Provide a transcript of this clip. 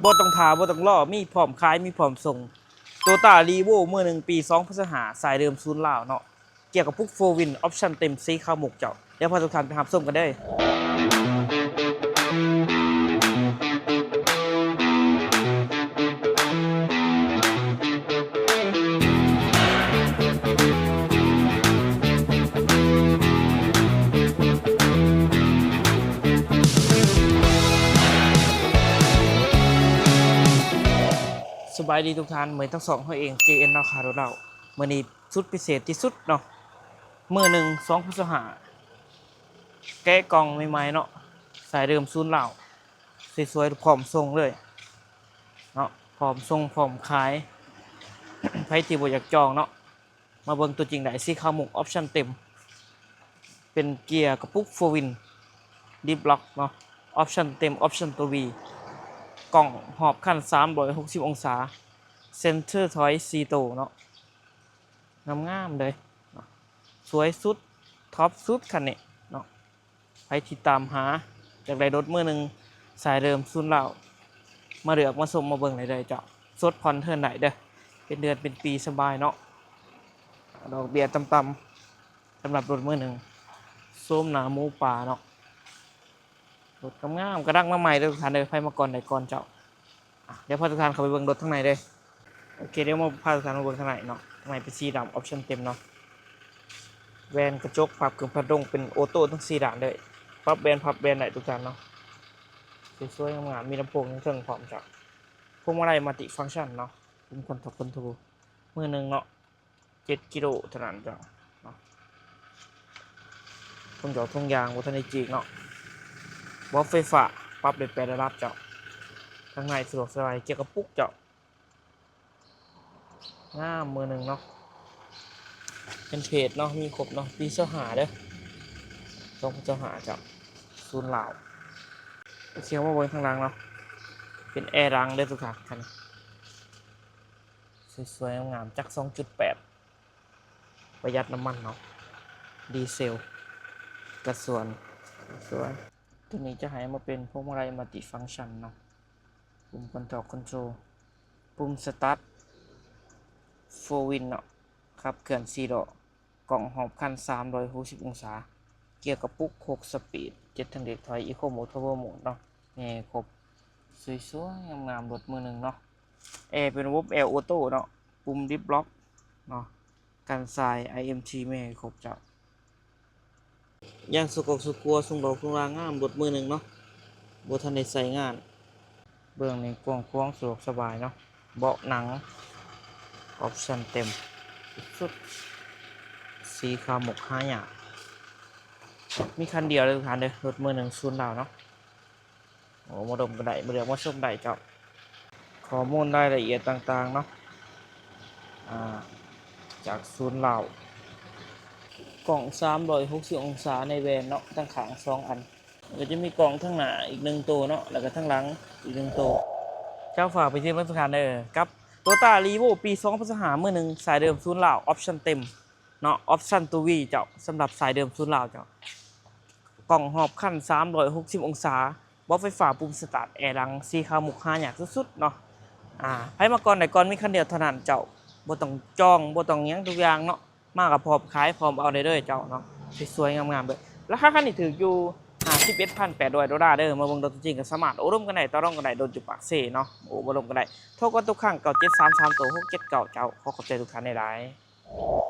ບໍ່ຕ້ອງຖ້າ ບໍ່ຕ້ອງລໍ ມີພ້ອມຂາຍ ມີພ້ອມສົ່ງ. ໂຕໂຍຕ້າ ຣີໂວ້ ມືໜຶ່ງ ປີສອງພັນຊາວຫ້າ ສາຍເດີມສູນລາວເນາະ, ເກຍກະປຸກ ໂຟວີນ ອອບຊັນເຕັມ ສີຂາວມຸກເຈົ້າ. ດຽວພາທຸກທ່ານໄປຮັບຊົມກັນເດີ. ສະບາຍດີທຸກທ່ານ, ມື້ນີ້ທັງສອງເຮົາເອງ ເຈເອັນ ລາວຄ້າລົດເລົ່າ. ມື້ນີ້ສຸດພິເສດທີ່ສຸດເນາະ, ມືໜຶ່ງ ສອງພັນຊາວຫ້າ ແກະກ່ອງໃໝ່ໆເນາະ, ສາຍເດີມສູນລາວ ສວຍໆ ພ້ອມສົ່ງເລີຍເນາະ, ພ້ອມສົ່ງພ້ອມຂາຍ. ໃຜທີ່ບໍ່ຢາກຈອງເນາະ ມາເບິ່ງຕົວຈິງໄດ້, ສີຂາວມຸກ ອອບຊັນເຕັມ, ເປັນເກຍກະປຸກ ໂຟວີນ ດິບລັອກເນາະ, ອອບຊັນເຕັມ ອອບຊັນໂຕ ວີ, ກ້ອງຮອບຄັນສາມຮ້ອຍຫົກສິບອົງສາ, ເຊັນເຕີຖອຍສີ່ໂຕເນາະ, ງາມໆເລີຍເນາະ, ສວຍສຸດ ທັອບສຸດຄັນນີ້ເນາະ. ໃຜທີ່ຕາມຫາຢາກໄດ້ລົດມືໜຶ່ງສາຍເດີມສູນລາວ ມາເລືອກມາຊົມມາເບິ່ງໄດ້ເດີເຈົ້າ, ສົດຜ່ອນເທີນໄດ້ເດີ, ເປັນເດືອນເປັນປີສະບາຍເນາະ, ດອກເບ້ຍຕ່ຳໆ ສຳລັບລົດມືໜຶ່ງ. ໂສມໜ້າໝູປ່າເນາະ, ລົດງາມໆ ກຳລັງມາໃໝ່ເດີທຸກທ່ານເດີ, ໃຜມາກ່ອນໄດ້ກ່ອນເຈົ້າ. ອ່ະ ດຽວພາທຸກທ່ານເຂົ້າໄປເບິ່ງລົດທາງໃນເດີ. ໂອເຄ ດຽວມາພາທຸກທ່ານມາເບິ່ງທາງໃນເນາະ, ທາງໃນເປັນສີດຳ ອອບຊັນເຕັມເນາະ, ແວ່ນກະຈົກ ພັບເຄິ່ງພັດລົງ ເປັນໂອໂຕ້ທັງສີ່ດ້ານເລີຍ, ປັບແວ່ນພັບແວ່ນໄດ້ທຸກທ່ານເນາະ, ສວຍໆງາມໆ, ມີລຳໂພງຢູ່ເທິງພ້ອມເຈົ້າ. ພວງມາໄລມັນຕິຟັງຊັນເນາະ, ປຸ່ມຄອນໂທຣນ ຄອນໂທຣນ ມືໜຶ່ງເນາະ, ເຈັດກິໂລເທົ່ານັ້ນເຈົ້າເນາະ, ຖົງຢອກຖົງຢາງບໍ່ທັນໄດ້ຈີກເນາະ, ເບາະໄຟຟ້າ ປັບໄດ້ແປດລະດັບເຈົ້າ. ທາງໃນສະດວກສະບາຍ, ເກຍກະປຸກເຈົ້າ ງາມ ມືໜຶ່ງເນາະ, ເປັນເພດເນາະ, ມີຄົບເນາະ, ປີຊາວຫ້າເດີ, ສອງພັນຊາວຫ້າເຈົ້າ, ສູນລາວ. ໂອເຄ ເຮົາມາເບິ່ງທາງຫຼັງເນາະ, ເປັນແອຫຼັງເດີທຸກທ່ານ, ຄັນ ສວຍໆງາມໆ, ຈັກສອງຈຸດແປດ ປະຢັດນ້ຳມັນເນາະ, ດີເຊວ ກະຊວນ ສວຍ. ຕົວນີ້ຈະໃຫ້ມາເປັນພວງມາໄລມັນຕິຟັງຊັນເນາະ, ປຸ່ມຄອນໂທຣນ ຄອນໂທຣນ, ປຸ່ມສະຕາດ ໂຟວີນເນາະ, ຂັບເຄື່ອນສີ່ລໍ້, ກ້ອງຮອບຄັນສາມຮ້ອຍຫົກສິບອົງສາ, ເກຍກະປຸກຫົກສະປີດ, ເຈັດແທ່ງເບຣກຖອຍ, ອີໂຄໂໝດ ພາວເວີໂໝດເນາະ, ແມ່ໃຫຍ່ຄົບ ສວຍໆງາມໆ, ລົດມືໜຶ່ງເນາະ. ແອເປັນລະບົບແອໂອໂຕ້ເນາະ, ປຸ່ມດິບລັອກເນາະ, ກັນຊາຍ ໄອເອັມທີ ແມ່ໃຫຍ່ຄົບເຈົ້າ. ຢາງສະກອກສະກົວ, ຊົງດອກຊົງລາງາມ, ລົດມືໜຶ່ງເນາະ, ບໍ່ທັນໄດ້ໃຊ້ງານ. ເບື້ອງນີ້ກວ້າງຂວາງ ສະດວກສະບາຍເນາະ, ເບາະໜັງ ອອບຊັນເຕັມສຸດໆ, ສີຂາວໝົກຫາຍາກ, ມີຄັນດຽວເດີທຸກທ່ານເດີ, ລົດມືໜຶ່ງສູນລາວເນາະ. ໂອ້ ມາດົມກັນໄດ້, ມາເລືອກມາຊົມໄດ້ເຈົ້າ. ຂໍ້ມູນລາຍລະອຽດຕ່າງໆເນາະ, ອາ ຈາກສູນລາວ, ກ້ອງສາມຮ້ອຍຫົກສິບອົງສາໃນແວ່ນເນາະ, ທັງຂ້າງສອງອັນ, ແລ້ວກະຈະມີກ້ອງທາງໜ້າອີກໜຶ່ງໂຕເນາະ, ແລ້ວກະທາງຫຼັງອີກໜຶ່ງໂຕ. ເຈົ້າ ຝາກໄປເຊີນເບິ່ງທຸກທ່ານເດີ, ກັບໂຕໂຍຕ້າ ຣີໂວ້ ປີສອງພັນຊາວຫ້າ ມືໜຶ່ງ ສາຍເດີມສູນລາວ, ອອບຊັນເຕັມເນາະ, ອອບຊັນໂຕ ວີ ເຈົ້າ, ສຳລັບສາຍເດີມສູນລາວເຈົ້າ. ກ້ອງຮອບຄັນສາມຮ້ອຍຫົກສິບອົງສາ, ເບາະໄຟຟ້າ, ປຸ່ມສະຕາດ, ແອຫຼັງ ສີຂາວໝົກ ຫາຍາກສຸດໆເນາະ. ອາ ໃຜມາກ່ອນໄດ້ກ່ອນ, ມີຄັນດຽວເທົ່ານັ້ນເຈົ້າ, ບໍ່ຕ້ອງຈອງ ບໍ່ຕ້ອງຫຍັງ, ທຸກຢ່າງເນາະ, ມາກະພ້ອມຂາຍພ້ອມເອົາໄດ້ເລີຍເຈົ້າເນາະ, ສວຍໆງາມໆເລີຍ. ລາຄາຄັນນີ້ຖືກຢູ່ ຫ້າສິບເອັດພັນແປດຮ້ອຍໂດລາເດີ, ມາເບິ່ງລົດຕົວຈິງກະສາມາດໂອ້ລົມກັນໄດ້, ຕໍ່ລອງກັນໄດ້, ລົດຢູ່ປາກເຊເນາະ. ໂອ້ ມາລົມກັນໄດ້, ໂທກ່ອນທຸກຄັ້ງ ເກົ້າເຈັດສາມສາມໂຕຫົກເຈັດເກົ້າເຈົ້າ. ຂໍຂອບໃຈທຸກທ່ານຫຼາຍໆ.